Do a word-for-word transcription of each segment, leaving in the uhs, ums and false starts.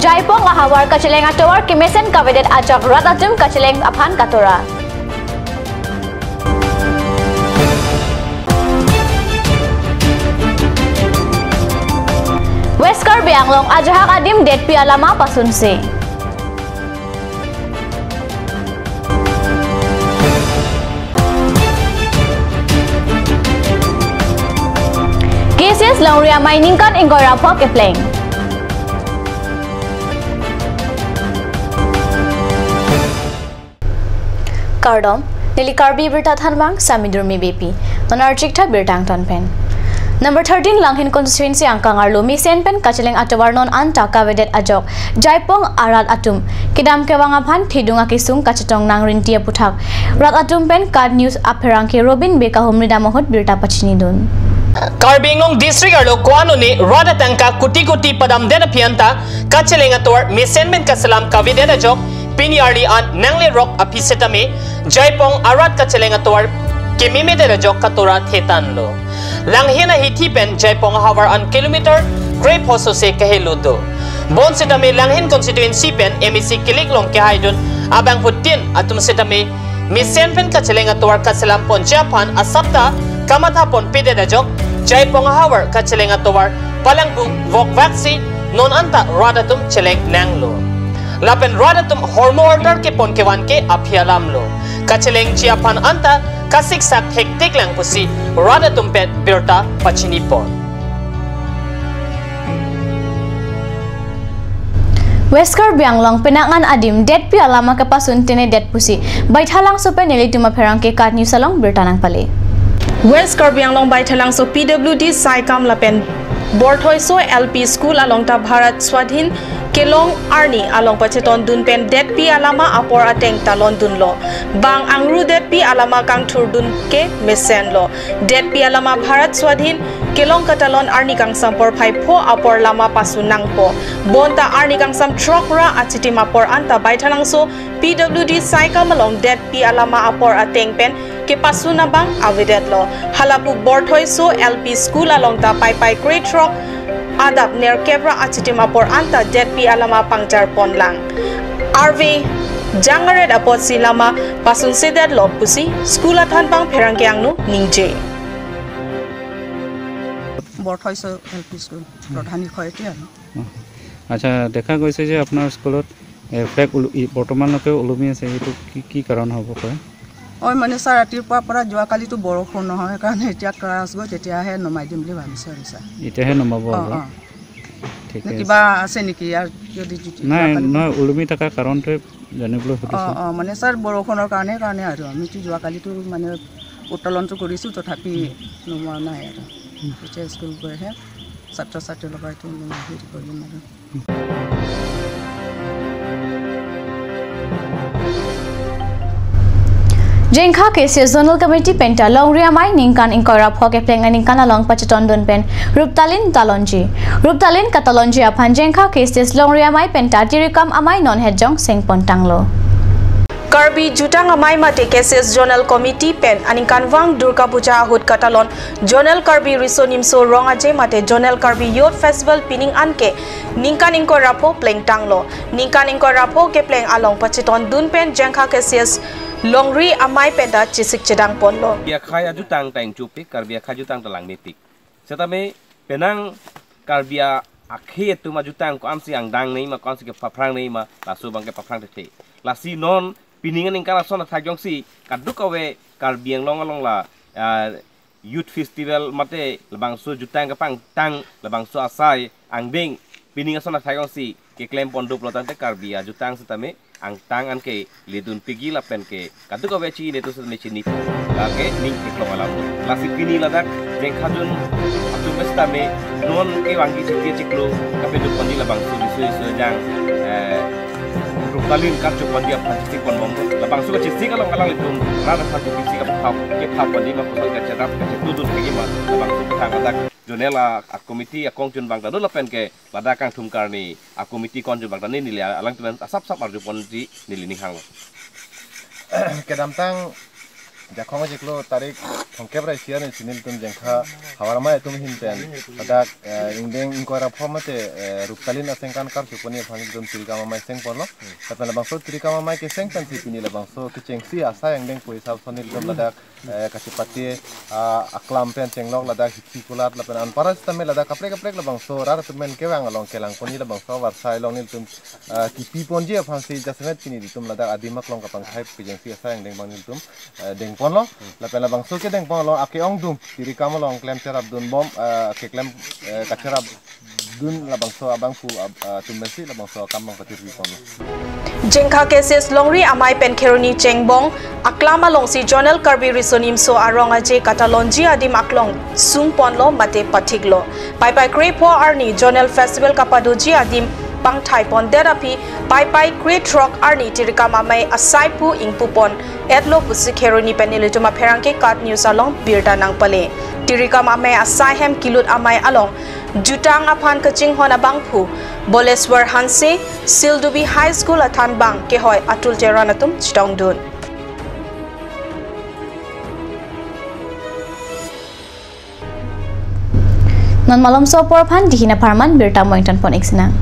Jaipong ahavar kacheleng atovar kemesen kavedet ajok rat atum kacheleng aphan katora. West Karbi Anglong ajahak adim detpi alama pasunsi. K C S Longri Amei ningkan ingkoi ra pho kepleng. Kardom, neli Karbi Birta thanbang Sami Durmi Beypi. Non archik tha birta angton pen. Number thirteen Langhin constituency angkang arlo mesen pen kacheleng atovar non anta kavedet ajok Jaipong arat atum kedam kevang aphan thedung akesung kachetong nangrinti aputhak rat atum pen KAT News apherangke Robin Bey kahumri dam ahut birta pachinidun. Karbi Anglong district arlo ko-an one rat atangka kuti kuti padamdet aphi anta kacheleng atovar mesen pen kaselam kavedet ajok pini arni an nanglerok aphi setame Jaipong arat kacheleng atovar kememedet ajok katora thetanlo. Langhin ahithi pen Jaipong ahavar an kilometer krepho sose kahelo do. Bonsetame Langhin constituency pen M A C kilik long kehaidun abangphutin atum setame mesen pen kacheleng atovar kaselam ponji aphan asapta kamatha ponpedet ajok Jaipong ahavar kacheleng atovar palangbu vokvaksi non anta rat atum cheleng nanglo. Lapen rat atum hormu order kepon kevan ke aphi alamlo. Kachelengji aphan anta kasiksak hektik lang pusi rat atum pen birta pachinipon. West Karbi Anglong penang an adim detpi alama kepasun tene det pusi Baithalangso pen nelitum apherangke KAT News along birta nangpale. West Karbi Anglong Baithalangso P W D Saikam lapen Borthoiso L P School along ta Bharat Swadhin kelong arni along pachetondun pen detpi alama apor ateng talondunlo. Bang angru detpi alama kangthurdun ke mesenlo. Detpi alama Bharat Swadhin kelong katalon arni kangsam porphai pho apor lama pasu nangpo. Bonta arni kangsam throk ra achitim apor anta Baithalangso P W D Saikam along detpi alama apor ateng pen kepasun abang avedetlo. Halapu Borthoiso L P School along ta Paipai krethrok adap nerkep ra achitim apor anta detpi alama pangjar ponlang. Arve jangaret apotsi lama pasunsedetlo pusi school athanbang pherangke angno ningje. বৰথৈছো L P school প্ৰধান শিক্ষয়িত্ৰী আৰু। আচ্ছা, দেখা গৈছে যে আপোনাৰ স্কুলত, এ, ফ্লেগ ওলো-, ই, বৰ্তমানলৈকে ওলমি আছে, এইটো কি, কি কাৰণ হ'ব পাৰে? হয়, মানে ছাৰ, ৰাতিপুৱাৰ পৰা যোৱাকালিতো বৰষুণ নহয় কাৰণে এতিয়া ক্লাছ গৈ তেতিয়াহে নমাই দিম বুলি ভাবিছোঁ আৰু ছাৰ। এতিয়াহে নমাব? অ, আৰু অ। ঠিক নে আছে। কিবা আছে নেকি ইয়াৰ যদি, যদি নাই, যোৱাকালি নহয়, ওলমি থকা কাৰণটোৱে জানিবলৈ অ, সুধিছোঁ। অ, মানে ছাৰ, বৰষুণৰ কাৰণে, কাৰণে আৰু আমিতো যোৱাকালিতো মানে উত্তোলনটো কৰিছোঁ, তথাপি নমোৱা নাই আৰু। এতিয়া স্কুল গৈহে ছাত্ৰ ছাত্ৰীৰ লগত এইটো মানে হেৰি কৰিম আৰু। Jengkha K C S Zonal Committee penta Longri Amei ningkan ingkoi ra pho kepleng aningkan along pachetondun pen ruptalin talonji. Ruptalin katalonji aphan Jengkha K C S Longri Amei penta Tirikam Amei non hetjong sengpon tanglo. Karbi Jutang Amei mate K C S Zonal Committee pen aningkanvang Durga Puja ahut katalon Zonal Karbi Riso Nimso Rong Aje mate Zonal Karbi Youth Festival pining anke ningkan ingkoi ra pho plengtanglo. Ningkan ingkoi ra pho kepleng along pachetondun pen Jengkha K C S Longri Amei penta chesik chedang ponlo. Karbi akhei ajutang ta ingchupik, Karbi akhei ajutang ta langmepik. Setame penang Karbi akhei atum ajutang ko-ansi angdang nei ma, ko-ansi kepaphrang nei ma, laso abang kepaphrang tete. Lasi non pining aningkan ason athak jongsi kadokave Karbi Anglong along la, ah, Youth Festival mate labangso jutang kepangtang, labangso asai angdeng pining ason athak jongsi keklem ponduplo tangte Karbi ajutang setame angtang anke ledun pigi lapen ke kadokave chini atum setame chinipo. Lake ning keklong alam. Lasi pini ladak Jengkha Zone atum setame non kevangji chiti chiklo kapeduk ponji labangso riso riso jang, eh, ruptalin karju ponji aphan chesik ponbomlo. Labangso kachesik along alanglitum rat aphan chesik aphan kepha ponji ma, kosong kachedap kachetudun pegi ma, labangso kethang ladak zonal a, a committee akongchun abang ta do lapen ke ladak kangthum karni a committee kongchun abang ta ne neli alangtum pen asap sap arju ponji neli ning hanglo. Kedamtang Jakhong ajiklo tarik Thomkep ra isi arni si nelitum Jengkha Havar Amei atum ahin pen ladak, eh, ingdeng ingkoi ra pho mate, eh, Ruptalin asengkan karju pon aphan nelitum Tirikam Amei seng ponlo. Lapen labangso Tirikam Amei keseng pensi pini labangso kechengsi asai angdeng pu hisap ason nelitum ladak, eh, kachepate, ah, aklam pen chenglok ladak hithi kulat lapen anpara sitame ladak kaprek kaprek labangso rat atum pen kevang along kelang ponji labangso avarsai along nelitum, ah, kipi ponji aphansi jasemet pini nelitum ladak adim aklong kapangthai kechengsi asai angdeng abang nelitum, eh, deng ponlo. Lapen labangso kedeng pon along ake-ongdung Tirikam along klem cherapdun bom, eh, keklem, eh, kacherapdun labangso abangphu, ah, ah, atum pensi labangso akam abang patirpi ponlo. Jengkha K C S Longri Amei pen Kheroni Chengbong aklam alongsi Zonal Karbi Riso Nimso Arong Aje katalonji adim aklong sung ponlo mate pathiklo. Paipai krepho arni Zonal Festival kapadoji adim pangthai pondet aphi Paipai krethrok arni Tirikam Amei asai phu ingpu pon etlo pusi Kheroni pen nelitum apherangke KAT News along birta nangpale. Tirikam Amei asai hem kilut amei along jutang aphan kachinghon abangphu Boleswar Hanse, Sildubi High School athanbang kehoi Atul Teron atum chetongdun. Non malomso apor aphan Dihina Pharman birta mo ingtan pon-ik sinang.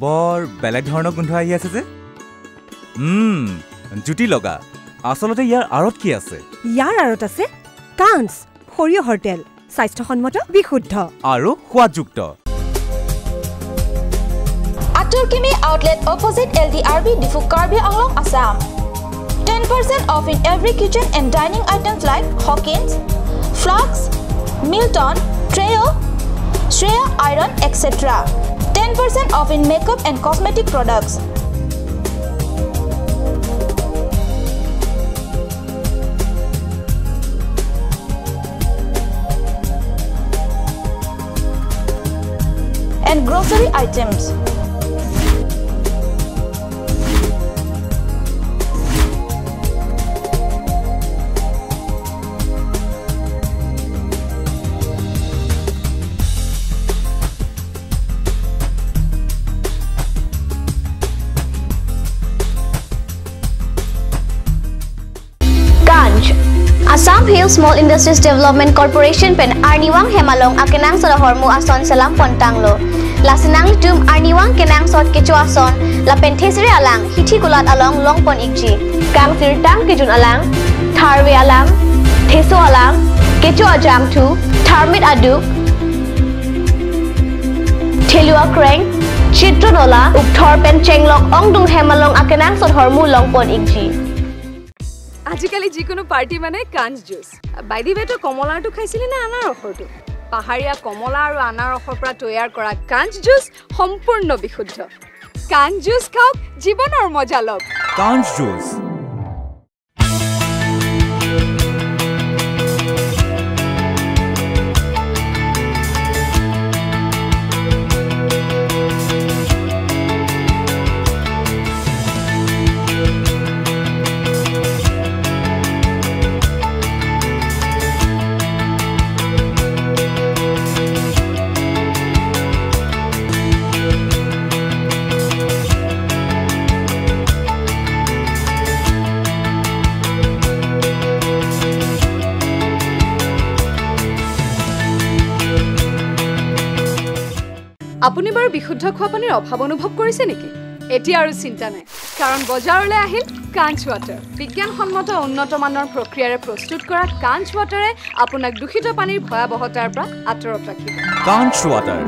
বৰ বেলেগ ধৰণৰ গোন্ধ আহি আছে যে। উম, জুতি লগা। আচলতে ইয়াৰ আঁৰত কি আছে? ইয়াৰ আঁৰত আছে কাঞ্চ সৰিয়হৰ তেল, স্বাস্থ্যসন্মত, বিশুদ্ধ আৰু সোৱাদযুক্ত। Atur Kimi Outlet, opposite L D R B, Diphu, Karbi Anglong, Assam. Ten percent off in every kitchen and dining items like Hawkins, flasks, Milton, Treo, Shreya Iron, et cetera. Ten percent off in makeup and cosmetic products. And grocery items. Kancch, Assam Hill Small Industries Development Corporation pen arnivang hem along akenangsot ahormu ason selam pontanglo. Lasi nanglitum arnivang kenangsot kecho ason lapen thesere alang hithi kulat along longpon-ikji. Kangsirtang kejun alang, tharve alang, theso alang, kecho ajangthu, tharmit aduk, thelu akreng, chitro nola, ukthor pen chenglok ongdung hem along akenangsot ahormu longpon-ikji. আজিকালি যিকোনো পাৰ্টি মানে কাঞ্চ juice. By the ৱে, তই কমলাৰটো খাইছিলি নে আনাৰসৰটো? পাহাৰীয়া কমলা আৰু আনাৰসৰ পৰা তৈয়াৰ কৰা কাঞ্চ জুচ সম্পূৰ্ণ বিশুদ্ধ। কাঞ্চ জুচ খাওক, জীৱনৰ মজা লওক। কাঞ্চ জুচ। আপুনি বাৰু বিশুদ্ধ খোৱা পানীৰ অভাৱ অনুভৱ কৰিছে নেকি? এতিয়া আৰু চিন্তা নাই, কাৰণ বজাৰলৈ আহিল কাঞ্চ ৱাটাৰ। বিজ্ঞানসন্মত উন্নত মানৰ প্ৰক্ৰিয়াৰে প্ৰস্তুত কৰা কাঞ্চ ৱাটাৰে আপোনাক দূষিত পানীৰ ভয়াৱহতাৰ পৰা আঁতৰত ৰাখিব। কাঞ্চ water.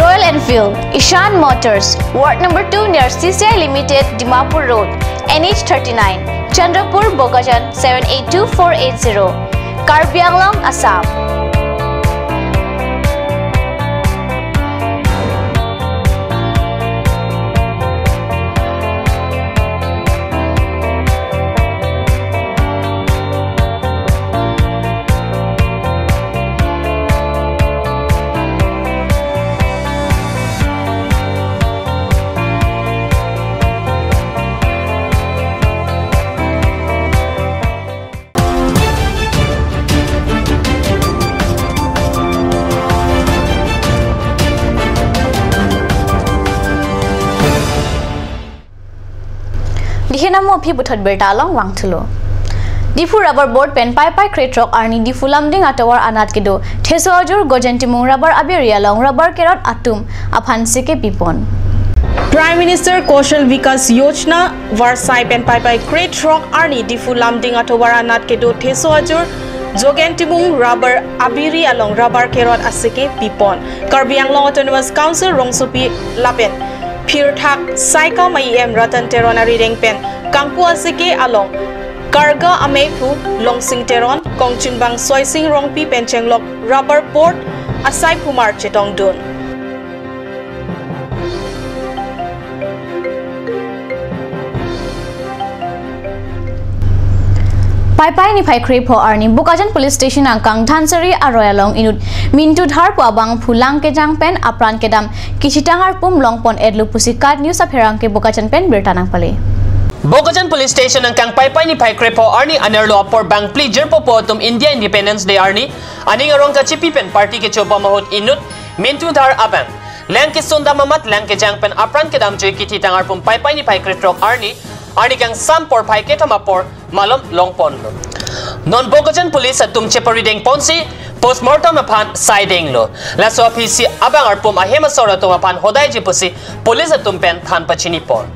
Royal Enfield, Ishan Motors, Ward number two near C C I Limited, Dimapur Road, N H thirty-nine, Chandrapur, Bokajan, seven eight two four eight zero, Karbi Anglong, Assam. Ihinamo aphi puthot birta along vangthulo. Diphu Rubber Board pen Paipai krethrok arni Diphu Lumding atovar anat kedo Theso Ajur Gojen Timung Rubber Abiri along rubber kerot atum aphan sike pipon. Prime Minister Kaushal Vikas Yojana varsai pen Paipai krethrok arni Diphu Lumding atovar anat kedo Theso Ajur Gojen Timung Rubber Abiri along rubber kerot asike pipon. Karbi Anglong Autonomous Council rongsopi lapen phirthak saikam a-EM Ratan Teron arideng pen kangpu asike along karga ameiphu Longsing Teron, kongchunbang Soising Rongpi pen chenglok Rubber Board asaiphumar chetongdun. Paipai niphai krepho arni Bokajan Police Station angkang Dhansiri aroi along inut Mintu Dhar pu abangphu lang kejang pen apran kedam kithitang arpum longpon-etlo pusi KAT News apherangke Bokajan pen birta nangpale. Bokajan Police Station angkang Paipai niphai krepho arni anerlo apor bangphli jirpo pu atum India Independence Day arni aning arong kachipi pen party kecho pamahut inut Mintu Dhar abang lang kesundam amat lang kejang pen apran kedam jui kithitang arpum Paipai niphai krethrok arni, arni kangsam porphai kethom apor malom longponlo. Non Bokajan Police atum cheparideng ponsi postmortem aphan saidenglo. Laso aphisi abang arpum ahem asor atum aphan hodaiji pusi police atum pen than pachinipon.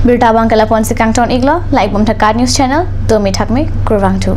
Birta abang ke lapu-ansi kangton-iklo, like bom tha KAT News Channel, domi thakmi, kurvangthu.